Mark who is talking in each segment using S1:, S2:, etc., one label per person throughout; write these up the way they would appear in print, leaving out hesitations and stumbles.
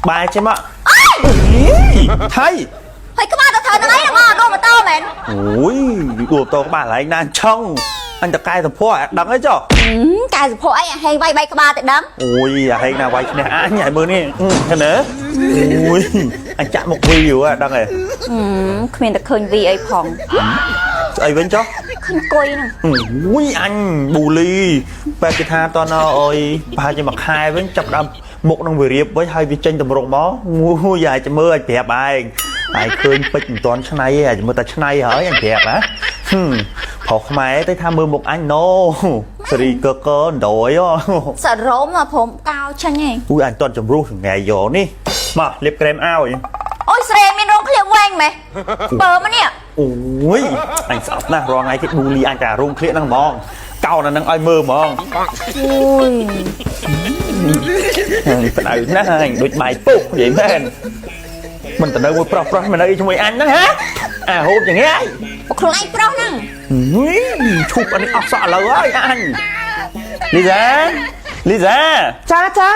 S1: បែរចេះមកថៃ
S2: ហើយក្បាលទៅត្រូវនឹងអីហ្នឹងអត់ដួលម៉ូតូមែន
S1: អូយដួលតោក្បាលកន្លែងណាអញ្ចឹងអញតកែសម្ផស្សអត់ដឹងអីចុះ
S2: កែសម្ផស្សអីអាហេងវាយបែកក្បាលទៅដឹង
S1: អូយអាហេងណាវាយឈ្នះអញហើយមើលនេះឃើញទេអូយអញចាក់មុខវីយូអត់ដឹងទេ
S2: គ្មានតែឃើញវីអីផង
S1: ស្អីវិញចុះ
S2: ឃើញគុយហ្នឹង
S1: អូយអញប៊ូលីបែបគេថាតណអើយប្រហែលជាមួយខែវិញចាប់ដើមមុខនឹងវារៀបវិញហើយវាចេញតម្រង់មកអូយអាចមើលអាចប្រាប់ឯងឯងឃើញពេជ្រមិនទាន់ឆ្នៃទេអាចមើលតែឆ្នៃហើយអញប្រាប់ណាហឹមប្រុសខ្មែរទៅថាមើលមុខអញណូសេរីកកណ្ដោយ
S2: សរោមមកព្រមកោចេញឯង
S1: អូយអញទាន់ចម្រុះថ្ងៃយកនេះមកលាបក្រែមឲ្យ
S2: អូយស្រែមានរោងឃ្លៀងវែងម៉េះបើមកនេះ
S1: អូយអញស្អប់ណាស់រាល់ថ្ងៃគេប៊ូលីអញតែរោងឃ្លៀកហ្នឹងហ្មងកោនអាហ្នឹងឲ្យមើលហ្មង
S2: អូយ
S1: នេះបដៅណាស់អញដូចបាយពុះនិយាយមែនមិនទៅនៅមួយប្រុសប្រុសមិននៅជាមួយអញហ្នឹងហ៎អាហូបយ៉ាងនេះ
S2: បើខ្លួនឯងប្រុសហ្នឹង
S1: ឈប់អានេះអស់សក់ឥឡូវហើយអញលីសាលីសា
S3: ចាចា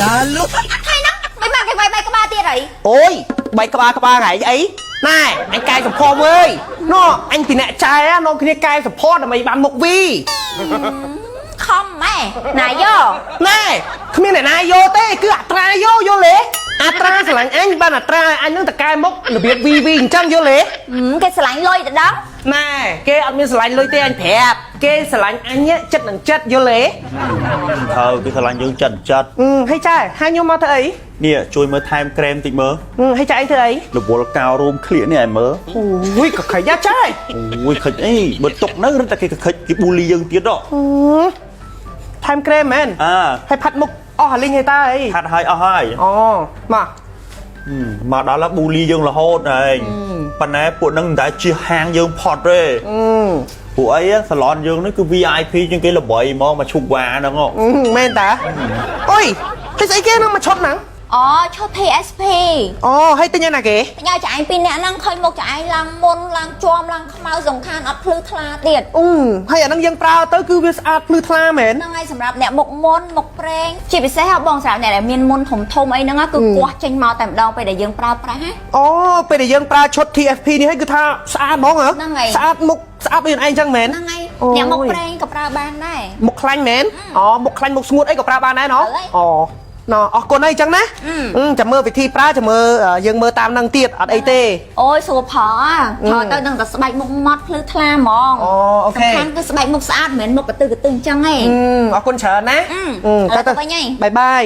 S2: តាលុកថ្ងៃហ្នឹងមិនមកគេវាយបែកក្បាលទៀតអី
S3: អូយបែកក្បាលក្បាលហែងអីណែអញកែសម្ផស្សវើយណ៎អញពីអ្នកចែនាំគ្នាកែសម្ផស្សដើម្បីបានមុខវី
S2: ខំម៉ែណាយោ
S3: ណែគ្មានអ្នកណាយកទេគឺអត្រាយកយល់ទេអត្រាស្រឡាញ់អញបានអត្រាឲ្យអញនឹងតកែមុខរបៀប VV អញ្ចឹងយល់ទេ
S2: គេស្រឡាញ់លុយទៅដឹង
S3: ណែគេអត់មានស្រឡាញ់លុយទេអញប្រាប់គេស្រឡាញ់អញចិត្តនឹងចិត្តយល់ទេ
S1: ត្រូវគេស្រឡាញ់យើងចិត្តចិត្ត
S3: អឺហើយចែហើយខ្ញុំមកធ្វើអី
S1: នេះជួយមើលថែមក្រែមតិចមើល
S3: អឺហើយចែអញធ្វើអី
S1: រវល់កោរោមឃ្លៀកនេះឲ្យមើល
S3: អូយកខិចយ៉ាចែ
S1: អូយខិចអីបើទុកនៅរឹតតែគេខិចគេប៊ូលីយើងទៀតហ៎
S3: ថែមក្រែមមែន
S1: អើ
S3: ហើយផាត់មុខអស់អាលីងហើយតើអី
S1: ហាត់ហើយអស់ហើយ
S3: អូមក
S1: មកដល់ហើយប៊ូលីយើងរហូតឯងប៉ុន្តែពួកហ្នឹងមិនដែលជិះហាងយើងផុតទេ
S3: អឺ
S1: ពួកអីសាឡនយើងនេះគឺ VIP ជាងគេល្បីហ្មងមកឈប់វ៉ាហ្នឹងហ៎
S3: អឺមែនតាអុយហើយស្អីគេហ្នឹងមកឈុតហ្នឹង
S2: អូឈុត PSP
S3: អូហើយទិញឯណាគេ
S2: បញ្ញាចឯងពីរនាក់ហ្នឹងឃើញមុខចឯងឡើងមុនឡើងជាំឡើងខ្មៅសំខាន់អត់ភ្លឺថ្លាទៀត
S3: អឺហើយអាហ្នឹងយើងប្រើទៅគឺវាស្អាតភ្លឺថ្លាមែន
S2: ហ្នឹងហើយសម្រាប់អ្នកមុខមុនមុខប្រេងជាពិសេសហ៎បងសម្រាប់អ្នកដែលមានមុនធំធំអីហ្នឹងគឺគោះចេញមកតែម្ដងពេលដែលយើងប្រើប្រាស់ណា
S3: អូពេលដែលយើងប្រើឈុត TFP នេះហើយគឺថាស្អាតហ្មងហ៎
S2: ហ្នឹងហើយ
S3: ស្អាតមុខស្អាតដូចឯងចឹងមែន
S2: ហ្នឹងហើយ
S3: អូយ
S2: អ្នកមុខប្រេងក៏ប្រើបានដែរ
S3: មុខខ្លាញ់មែនអូមុខខ្លាញ់មុខស្ងួតអីក៏ប្រើបានដែរណោះ
S2: ត្រូវហើយ
S3: អូណោះអរគុណហើយចឹងណា
S2: អឺ
S3: អឺចាំមើលវិធីប្រើចាំមើលយើងមើលតាមហ្នឹងទៀតអត់អីទេ
S2: អូយស្រួលផលផលទៅនឹងតែស្បែកមុខម៉ត់ភ្លឺថ្លាហ្មង
S3: អូអូខេ
S2: សំខាន់គឺស្បែកមុខស្អាតមិនមែនមុខកទឹះកទឹះអញ្ចឹងទេ
S3: អឺអរគុណច្រើនណា
S2: អឺឥឡូវទៅវិញហើយ
S3: បាយបាយ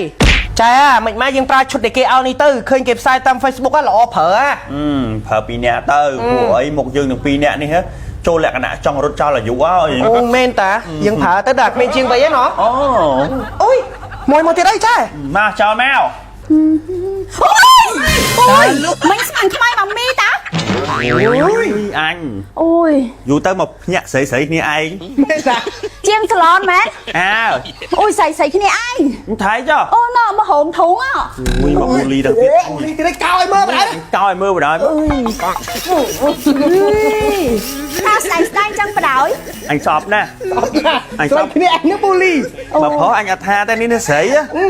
S3: ចាមិនម៉េចយើងប្រើឈុតដែលគេឲ្យនេះទៅឃើញគេផ្សាយតាម Facebook ហ្នឹងល្អប្រើហ่ะ
S1: អឺប្រើពីរនាក់ទៅពួកអីមុខយើងទាំងពីរនាក់នេះហ៎ចូលលក្ខណៈចង់រត់ចោលអាយុហើយ
S3: អូមែនតាយើងប្រើទៅដល់ក្មេងជាងវ័យហ្នឹងណោះ
S1: អូ
S3: អូយមួយមកទៀតអីចា
S1: មកចោលមក
S2: អូយមិញស្មានខ្មៅមកមីតា
S1: អូយអញ
S2: អូយ
S1: យូរទៅមកភ្ញាក់ស្រីស្រីគ្នាឯង
S3: មែនតា
S2: ជាងស្លនមែន
S1: អើ
S2: អូយស្រីស្រីគ្នាឯង
S1: ថៃចុះ
S2: អូណមកហូមធុងអ
S1: អូយមកប៊ូលីដល់ទៀត
S3: នេះទៀតកោឲ្យមើលបណ្ដោយ
S1: កោឲ្យមើលបណ្ដោយ
S2: ថាស្ដែងស្ដែងចឹងបដ ாய்
S1: អញស្អប់ណាស់ អញ
S3: ស្លាប់គ្នាឯងនឹងពូលី
S1: បើប្រុសអញអត់ថាតែនេះនេះស្រីហ៎
S2: អូ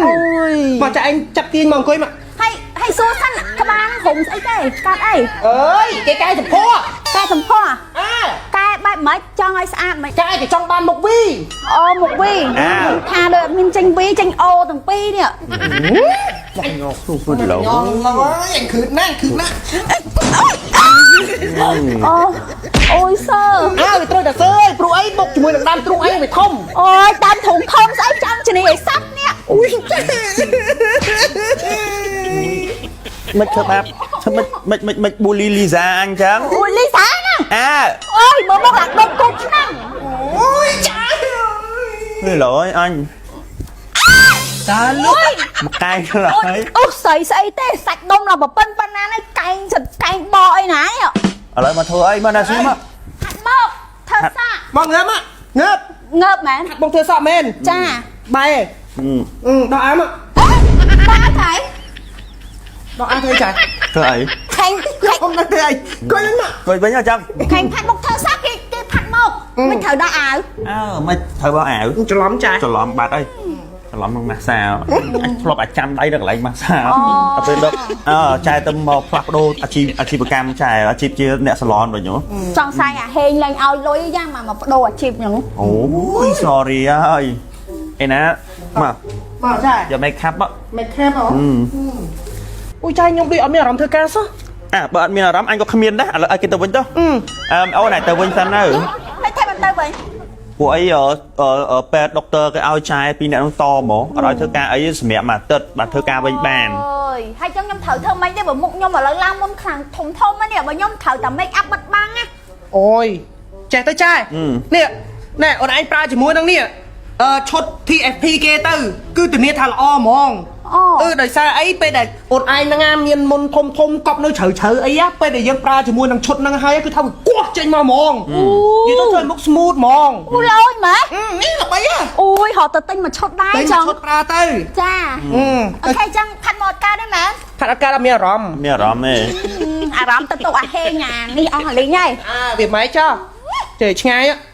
S2: យ
S3: មកចាឯងចាប់ទាញមកអង្គុយមក
S2: ហើយហើយសួរសិនក្បាលហុំស្អីទេកាត់អី
S3: អើយគេកែសម្ផស្ស
S2: កែសម្ផស្ស
S3: អើ
S2: កែបែបម៉េចចង់ឲ្យស្អាតម៉េច
S3: កែគេចង់បានមុខវី
S2: អូមុខវីថាដូចអត់មានចេញវីចេញអូទាំងពីរនេះ
S1: ញោស៊ូពុតឡូវ
S3: ងងអើយអញខឺតណាស់ខឺតណាស់
S2: អូអូយសើ
S3: អើវាត្រូវតែសើយព្រោះអីបុកជាមួយនឹងដើមទ្រូងអីវាធំ
S2: អូយតាមធុងធំស្អីចាំជំនីឲ្យសັບនេះ
S3: អូយ
S1: មិនធ្វើបាបធ្វើមិនមិនមិនមិនប៊ូលីលីសាអញចឹង
S2: អូយលីសាណា
S1: អើ
S2: អូយមើលមកឡើងដុំគោកឆ្នាំង
S3: អូយចា
S1: នេះឡើយអញ
S3: តាលុក
S1: មកកែងឡើ
S2: អូយ
S1: យ
S2: អូស្អីស្អីទេសាច់ដុំដល់ប្រប៉ិនប៉ុណ្ណានេះកែងសិតកែងបអីណានេះ
S1: ឥឡូវមកធ្វើអីមកណាស៊ូមក
S2: ហាត់មកធ្វើសាក់
S3: មកងើបមកងើប
S2: ងើបមែន
S3: បងធ្វើសក់មែន
S2: ចា
S3: បាយអឺដោះអាមក
S2: បាថៃ
S3: ដោះអាធ្វើចា
S1: ធ្វើអី
S2: ខេងខេង
S3: អ៊ំដឹងធ្វើអីគួយមក
S1: គួយវិញអញ្ចឹង
S2: ខេងផាត់មុខធ្វើសាក់គេគេផាត់មកមិនត្រូវដល់អាវ
S1: អើមិនត្រូវបោះអាវ
S3: ច្រឡំចា
S1: ច្រឡំបាត់អីច្រ ច្រឡំនឹងម៉ាសាអញធ្លាប់អាចចាំដៃនៅកន្លែងម៉ាសាដល់ពេលដល់អើចែទៅមកផ្លាស់ប្ដូរអាជីពអាជីវកម្មចែអាជីពជាអ្នកសាឡនវិញហ៎
S2: ចង់សាយអាហេងលែងឲ្យលុយយ៉ាងមកមកបដូរអាជីពហ្នឹង
S1: អូយ sorry ហើយឯណាមក
S3: មកចែ
S1: យក make up ហ៎
S3: make up ហ៎អូយចែខ្ញុំដូចអត់មានអារម្មណ៍ធ្វើការសោះ
S1: អាបើអត់មានអារម្មណ៍អញក៏គ្មានដែរឥឡូវឲ្យគេទៅវិញទៅអឺអូនឯងទៅវិញសិនទៅ
S2: ហើយតែមិនទៅវិញ
S1: ពួកអីអឺពេទ្យដុកទ័រគេឲ្យចែពីរអ្នកនោះតហ្មងអត់ឲ្យធ្វើការអីសម្រាប់មួយអាទិត្យបាទធ្វើការវិញបាន
S2: អូយហើយចឹងខ្ញុំត្រូវធ្វើម៉េចទេបើមុខខ្ញុំឥឡូវឡើងមុនខ្លាំងធំធំហ្នឹងនេះបើខ្ញុំត្រូវតែ make up បិទបាំងណា
S3: អូយចេះទៅចែនេះណែអូនឯងប្រើជាមួយនឹងនេះអឺឈុត TFP គេទៅ គឺធានាថាល្អហ្មង
S2: អូ
S3: អឺដោយសារអីពេលដែលអូនឯងហ្នឹងណាមានមុនធំធំកប់នៅជ្រៅជ្រៅអីណាពេលដែលយើងប្រើជាមួយនឹងឈុតហ្នឹងហើយគឺថាវាគាស់ចេញមកហ្មងនិយាយទៅធ្វើឲ្យមុខ smooth ហ្មង
S2: អូឡូយម៉េច
S3: អឺនេះល្បីហ៎
S2: អូយរត់ទៅទិញមួយឈុតដែរ
S3: តែ
S2: ចឹង
S3: ឈុតប្រើទៅ
S2: ចា
S3: អឺ
S2: OK ចឹងផាត់មកកើតទេមែន
S3: ខាត់អត់កើតអត់មានអារម្មណ៍
S1: មានអារម្មណ៍ទេ
S2: អារម្មណ៍ទៅទុកអាហេងអានេះអស់អាលីងហើយ
S3: អើវាម៉េចចុះចេះឆ្ងាយហ៎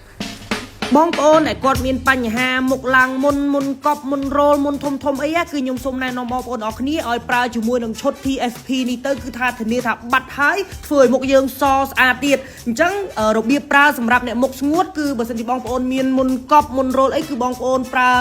S3: បងប្អូនដែលគាត់មានបញ្ហាមុខឡើងមុនមុនកប់មុនរោលមុនធំធំអីណាគឺខ្ញុំសូមណែនាំបងប្អូនអរគ្នាឲ្យប្រើជាមួយនឹងឈុត TFP នេះទៅគឺថាធានាថាបាត់ហើយធ្វើឲ្យមុខយើងសស្អាតទៀតអញ្ចឹងរបៀបប្រើសម្រាប់អ្នកមុខស្ងួតគឺបើសិនជាបងប្អូនមានមុនកប់មុនរោលអីគឺបងប្អូនប្រើ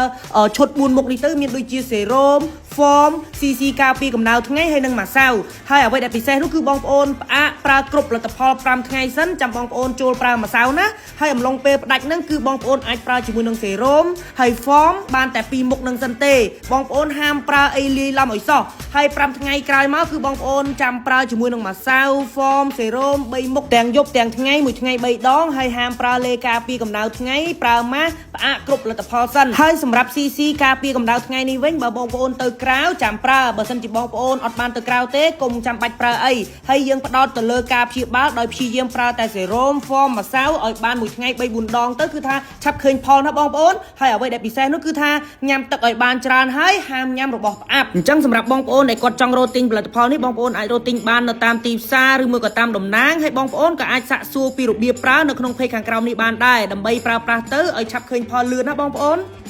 S3: ឈុត4មុខនេះទៅមានដូចជាសេរ៉ូម form CC ការពីកម្ដៅថ្ងៃហើយនិងម៉ាសាវហើយអ្វីដែលពិសេសនោះគឺបងប្អូនផ្អាកប្រើគ្រប់ផលិតផល5ថ្ងៃសិនចាំបងប្អូនចូលប្រើម្សៅណាហើយអំឡុងពេលផ្ដាច់ហ្នឹងគឺបងប្អូនអាចប្រើជាមួយនឹងសេរ៉ូមហើយ form បានតែពីរមុខនឹងសិនទេបងប្អូនហាមប្រើអីលាយឡំឲ្យសោះហើយ5ថ្ងៃក្រោយមកគឺបងប្អូនចាំប្រើជាមួយនឹងម្សៅ form សេរ៉ូម3មុខទាំងយប់ទាំងថ្ងៃមួយថ្ងៃ3ដងហើយហាមប្រើលេការពីកម្ដៅថ្ងៃប្រើម៉ាស់ផ្អាកគ្រប់ផលិតផលសិនហើយសម្រាប់ CC ការពារកម្ដៅថ្ងៃនេះវិញបើបងប្អូនទៅក្រៅចាំប្រើបើសិនជាបងប្អូនអត់បានទៅក្រៅទេកុំចាំបាច់ប្រើអីហើយយើងផ្ដោតទៅលើការព្យាបាលដោយព្យាយាមប្រើតែសេរ៉ូម form ម្សៅឲ្យបានមួយថ្ងៃ3 4ដងទៅគឺថាឆាប់ឃើញផលណាបងប្អូនហើយអ្វីដែលពិសេសនោះគឺថាញ៉ាំទឹកឲ្យបានច្រើនហើយហាមញ៉ាំរបស់ផ្អាប់អញ្ចឹងសម្រាប់បងប្អូនដែលគាត់ចង់រកទិញផលិតផលនេះបងប្អូនអាចរកទិញបាននៅតាមទីផ្សារឬមួយក៏តាមតំណាងហើយបងប្អូនក៏អាចសាកសួរពីរបៀបប្រើនៅក្នុង page ខាងក្រោមនេះបានដែរដើម្បីប្រើប្រាស់ទៅឲ្យឆាប់ឃើញផលលឿនណាបងប្អូន។